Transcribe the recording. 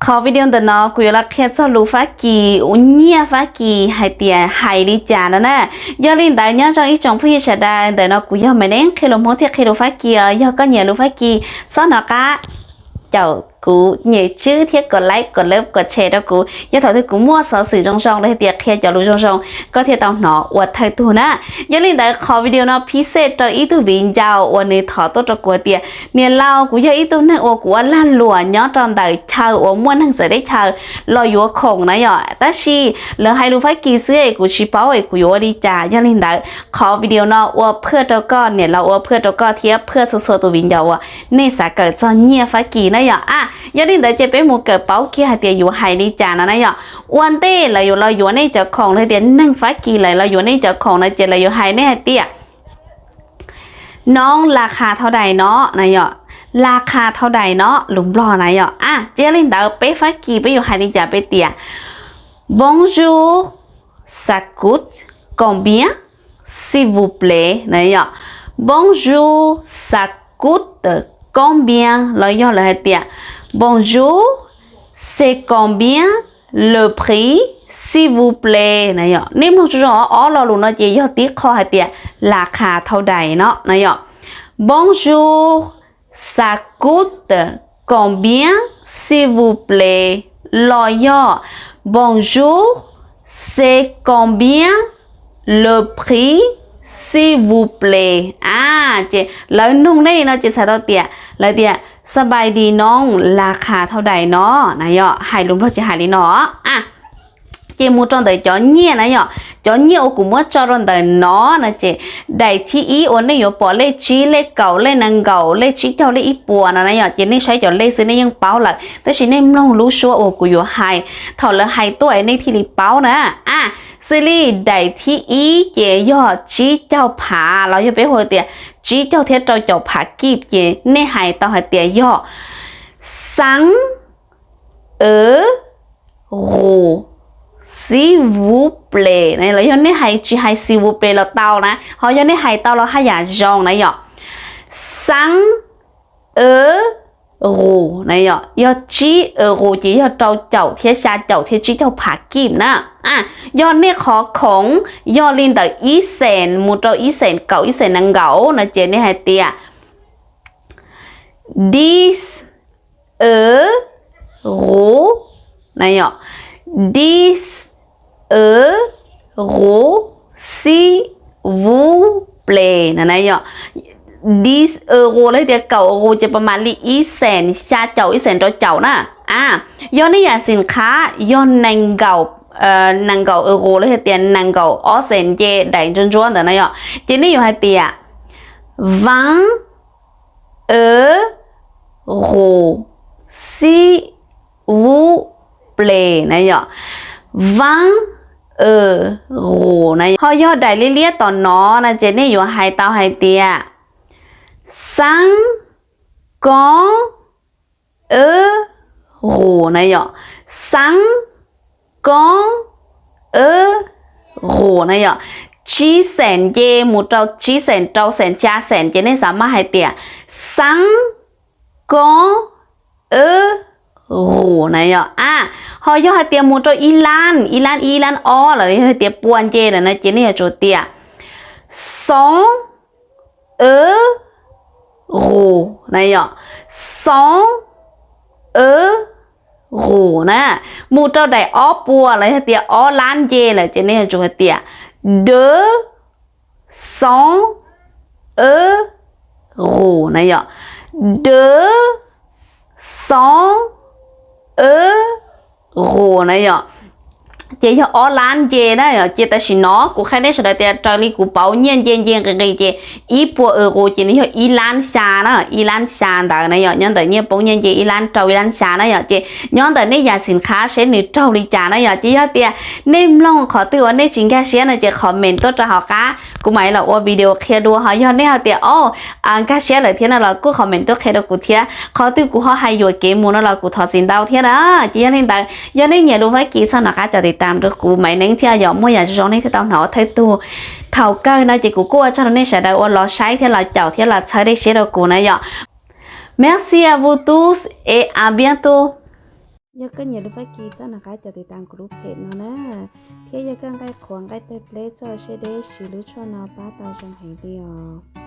Qhov video ntawm no kuv yuav los qhia txog lus Fab Kis, nyiaj Fab Kis hais tias hais li cas no na. Yog li ntawd nyob zoo ib tsoom phooj ywg sawv daws, ntawm no kuv yog Maiv Neeb qhia lus Hmoob thiab qhia lus Fab Kis os. Yog koj nyiam lus Fab Kis txhob hnov qab caum kuv nyem tswb thiab kom like, kom love, kom share rau kuv. Yog thaum twg kuv muaj xov xwm zoo zoo los hais tias qhia cov lus zoo zoo, koj thiaj tau hnov ua thawj tug na. Yog li ntawd qhov video no phib xej rau ib tug viv ncaus uas nws thov tuaj rau kuv tias, niam laus, kuv yog ib tug neeg uas kuv ua lag luam nyob rau ntawm chaw uas muaj neeg txawv teb chaws los yuav khoom na yom, tab sis lawv hais lus Fab Kis xwb es kuv tsis paub es kuv yuav ua li cas. Yog li ntawd qhov video no ua phaj rau koj, niam laus, ua phaj rau koj thiab phaj txhua txhua tus viv ncaus uas nej xav kawm txog nyiaj Fab Kis na yom. A, yog li ntawd ces peb mus kawm paub kiag hais tias yuav hais li cas no na yom. Ua ntej lawv yuav los yuav nej cov khoom los tias neeg Fab Kis lawv los yuav nej cov khoom no ces lawv yuav hais nej hais tias, nov las qha thau dais no na yom, las qha thau dais no lus Nplog na yom. A, ces yog li ntawd peb Fab Kis peb yuav hais li cas? Peb tias, bonjour, ça coûte combien, s'il vous plaît na yom. Bonjour, ça coûte combien los yog lawv hais tias, bonjour, c'est combien le prix, s'il vous plaît na yom. Nej mloog zoo zoo, ob lo lus no ces yog tib qho hais tias las qha thau dais no na yom. Bonjour, ça coûte combien, s'il vous plaît los yog, bonjour, c'est combien le prix, s'il vous plaît. A, ces lawv noog nej no ces txhais tau tias, lawv tias, sawv daws nov las qha thau dais no na yom. Hais lus Nplog ces hais li no. A, ces mus rau ntawm cov nyiaj na yom. Cov nyiaj uas kuv muab tso rau ntawm no no ces daim thib ib uas nej yuav pom lej tsib, lej kaum, lej nees nkaum, lej tsib caug, lej ib puas no na yom, ces nej saib cov lej xwb nej yeej paub lawm, tab sis nej mloog lub suab uas kuv yuav hais thaum lawv hais tuaj es nej thiaj li paub na. A, xws li daim thib ib ces yog tsib caug phav los yog peb hu tias tsib caug thiab rau caum phav kib ces nej hais tau hais tias yog, cinq euros, s'il vous plaît, los yog nej hais tsis hais s'il vous plaît los tau na, ho yog nej hais tau los haj yam zoo na yom. Cinq euros na yom, yog tsib euros ces yog rau caum thiab xya caum thiab tsib caug phav kib na. A, yog nej qhov khoom yog li ntawm ib xees mus rau ib xees kaum, ib xees nees nkaum no ces nej hais tias, dix euros na yom, dix euros, s'il vous plaît na yom. Dix euros los tias kaum euros ces pab mam li ib xees xya caum, ib xees rau caum na. A, yog nej yam xim qhab yog nees nkaum, nees nkaum euros los tias nees nkaum ob xees nce daim ntsuab ntsuab ntawd na yom, ces nej yuav hais tias, vingt euros, s'il vous plaît na yom, vingt euros na. Ho yog daim liab liab tom no no ces nej yuav hais tau hais tias, cinquante euros na yom, cinquante euros na yom. Tsib xees nce mus rau tsib xees, rau xees, xya xees ces nej xav maj hais tias, cinquante euros na yom. A, ho yog hais tias mus rau ib lab, ib lab ib, ib lab ob lawm, yog hais tias pua nce lawm no ces nej yuav tsum tias, cent euros na yom, cent euros na. Mus rau daim ob puas los yog tias ob lab nce lawm ces nej yuav tsum hais tias, deux cents euros na yom, deux cents euros na yom. Ces yog ob lab nce na yom. Ces tam sim no kuv qhia nej sawv daws tias raws li kuv pauv nyiaj nce nce nqis nqis ces ib puas euros ces nws yog ib lab xya na, ib lab xya ntawd na yom. Nyob ntawm nyiaj poob nyiaj nce ib lab rau ib lab xya na yom. Ces nyob ntawm nej yam xim qhab seb nws raug li cas na yom. Ces yog tias nej mloog qhov twg uas nej tsis nkag siab no ces comment tuaj rau hauv qab, kuv mam li los ua video qhia dua. Ho yog nej hais tias, o, nkag siab lawm thiab no los kuj comment tuaj qhia rau kuv thiab. Qhov twg kuv ho hais yuam kev mus no los kuv thov txim ntau thiab na. Ces yog li ntawd yog nej nyiam lus Fab Kis txhob hnov qab tso tiv tam rau kuv Maiv Neeb thiab, yog muaj yam zoo zoo nej thiaj tau hnov ua thawj tug. Thaum kawg no ces kuv kuj ua tsaug rau nej sawv daws uas los saib thiab los caum thiab los txhawb dej siab rau kuv na yom. Merci à vous tous et à bientôt. Yog koj nyiam lus Fab Kis txhob nco qab tiv tam kuv lub phem no na, thiab yog koj nqaij qhuav nqaij tawg pleb txoj siab deb siv lub tshuaj no pab tau zoo heev li os.